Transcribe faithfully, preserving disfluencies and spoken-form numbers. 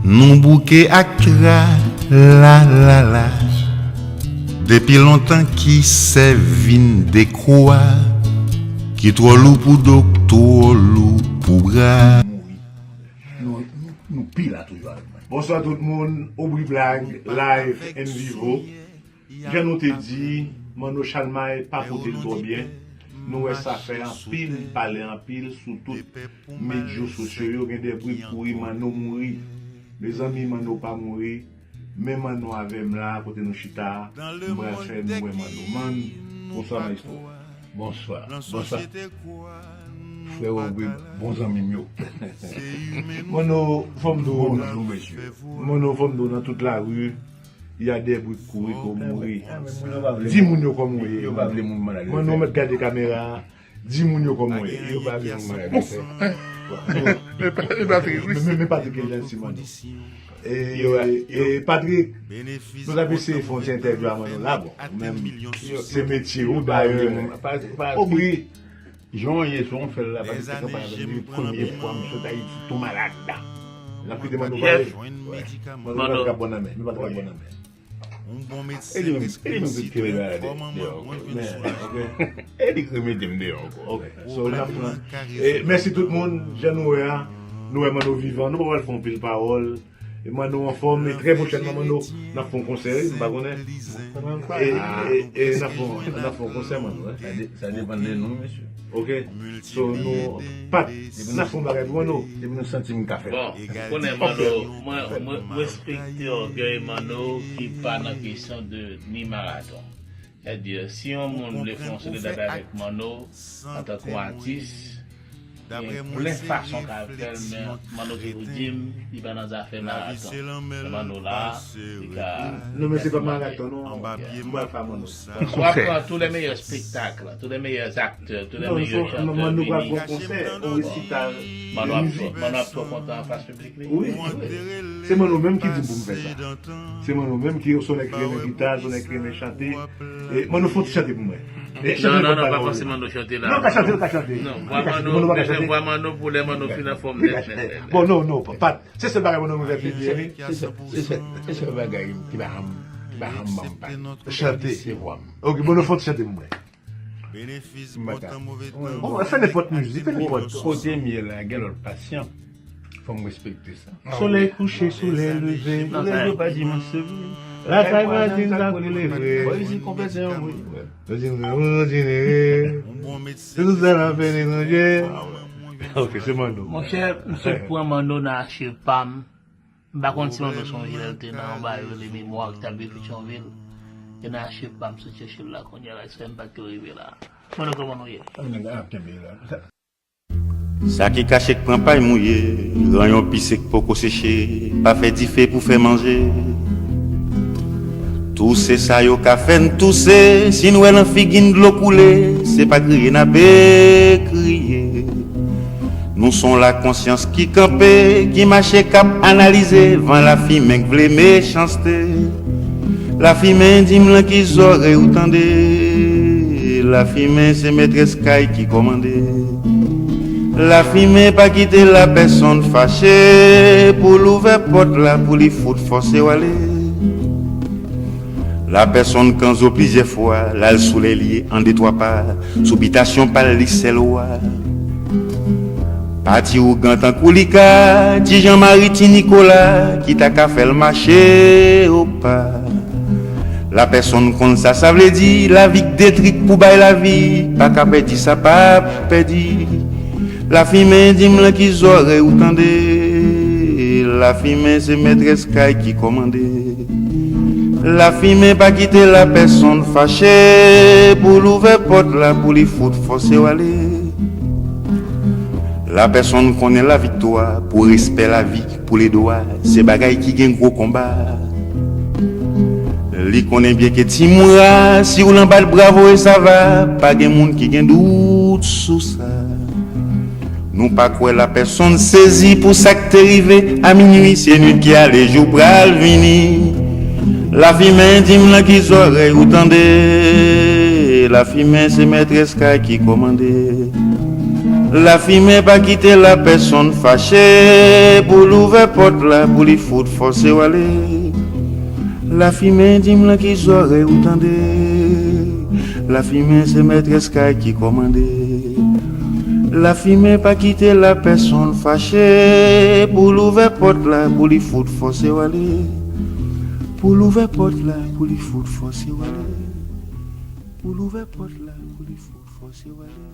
Nou bouke ak tra la la la. Depi lontan ki sèvi n de kwa ki twò lou pou do, twò lou pou bra. Nou, nou, nou pi la toujou avèk mwen. Bonswa tout moun, Obri Blag, live and vivo. Jan nou te di, Manno Chalmay pa pote l twò byen. Nou wè sa fè anpil pale anpil sou tout medyo sosyo yo, gen de bri k kouri Manno mouri. Mezanmi, Manno pa mouri. Men Manno avè m la, kote nou chita a, m pral fè nou wè Manno. Mann, bonswa maestro. Bonswa. Bonswa. Frè Obri, bon zanmi m yo. Manno, fò m di w, Manno, fò m di w nan tout lari, y a des bruits kouri kou mouri. Di moun yo kòman w ye. Manno, mèt gade kamera a. Di moun yo kòman w ye. Yo pa vle moun malad. Men Patrick, wi. Men Patrick e janti, Manno. E, e Patrick, nou t ap eseye fè yon ti entèvyou a Manno la, bon, ou menm, se metye ou, dayè. Obri. Jan w ye, si w fè l la, Patrick te kanpe avè m, premye fwa m sot Ayiti, tou malad la. N ap kite Manno pale. Manno pa t ka bon nan men, men pa t ka bon nan men. E li menm, e li menm ki te mete m deyò ankò. E li ki remete m deyò ankò. Ok. So, n ap pran. E, mèsi tout moun, jan nou wè a, nou wè Manno vivan, nou pa pral fè yon pil pawòl. E Manno anfòm, e trè pwochènman, Manno, n ap fè yon konsè, wi, m pa konnen. E, e, e n ap fè yon, n ap fè yon konsè, Manno, wi. Sa de-, sa depann de nou, mesye. Ok. So, nou, Pat, n ap fè yon bagay pou Manno. Depi nou santi m ka fè. Bon, konnen Manno, mwen, mwen, mwen respekte ògèy Manno ki pa nan kesyon de ni maraton. Sètadi, si yon moun vle fè yon solidarite avèk Manno, antanke yon atis, gen plen fason ka fè l, men Manno toujou di m, li pa nan zafè maraton. Men Manno la, li ka. Non, men se pa maraton, non. M pral fè Manno. W ap pran tous les meilleurs spectacles, tous les meilleurs acteurs, tous les meilleurs chanteurs vini. Manno ap twò kontan anfas piblik li. Wi, wi. Se Manno menm ki di m pou m fè sa. Se Manno menm ki, se yon nèg ki renmen gita, se yon nèg ki renmen chante. E Manno, fè yon ti chante pou mwen. Non, non, non, pa fòse Manno chante la. Non, ka chante, ka chante. Non, vwa Manno, vwa Manno pou lè Manno fin anfòm nèt, nèt, nèt. Bon, non, non, Pat. Se sèl bagay Manno mwen fè pi byen, wi. Se sèl, se sèl, se sèl bagay ki pa janm, ki pa janm ban m Pat. Chante. Se vwa m. Ok, Manno, fè yon ti chante pou mwen. M pa ka. Bon, fè nenpòt mizik, fè nenpòt. Kote m ye la, gen lòt pasyan. Fò m respekte sa. Solèy kouche, solèy leve. Solèy leve pa dimanch se vre. Lakay vwazin sa koule vre. Vwazin konpè se yon bri. Vwazin konpè se yon bri. Se tout sa n ap fè letranje. Ok, se Manno. Monchè, m sot pran Manno nan achiv pa m. M pa konn si Manno sonje lè l te nan yon bagay yo rele Memwa ki t ap viv Petyonvil. E nan achiv pa m sot chèche l la kounye a la, se m pa t rive la. Manno, kòman nou ye? An nèg ap kenbe la. Sa ki kache k pran pay mouye, ranyon pise k poko seche, pa fè dife pou fè manje. Touse sa yo ka fè n touse, si n wè nan figi n dlo koule, se pa kriye n ape kriye. Nou s on lakonsyans ki kanpe, ki mache k ap analize van lafimen k vle mechanste. Lafimen di m lan ki zòrèy ou tande. Lafimen se mètrès kay ki kòmande. Lafimen pa kite lapèsonn fache pou l ouvè pòt la pou li fout fòse w ale. Lapèsonn kanzo plizyè fwa, l al sou lè li ye an de twa pa, sou bitasyon pa l li sèl wa. Pati ougan tankou li ka, Ti Jan Mari, Ti Nikola, ki ta ka fè l mache opa. Lapèsonn konn sa sa vle di, lavi k detri k pou bay lavi, pa ka pèdi sa pa pèdi. Lafimen di m lan ki zòrèy ou tande. Lafimen se mètrès kay ki kòmande. Lafimen pa kite lapèsonn fache pou l ouvè pòt la pou li fout fòse w ale. Lapèsonn konnen laviktwa pou respè lavi pou ledwa se bagay ki gen gwo konba. Li konnen byen ke ti moura si w lan bat bravo e sava pa gen moun ki gen dout sou sa. Nou pa kwè lapèsonn sezi pou sa k te rive a minui se nwit ki ale jou pral vini. Lafimen di m lan ki zòrèy ou tande. Lafimen se mètrès kay ki kòmande. Lafimen pa kite lapèsonn fache pou l ouvè Pòt la pou li fout fòse w ale. Lafimen, di m lan ki zòrèy ou tande. Lafimen se mètrès kay ki kòmande. Lafimen pa kite la pèsonn fache. Pou l ouvè pòt la pou li fout fòse w ale. Pou l ouvè pòt la pou li fout fòse w ale. Pou l ouvè pòt la pou li fout fòse w ale.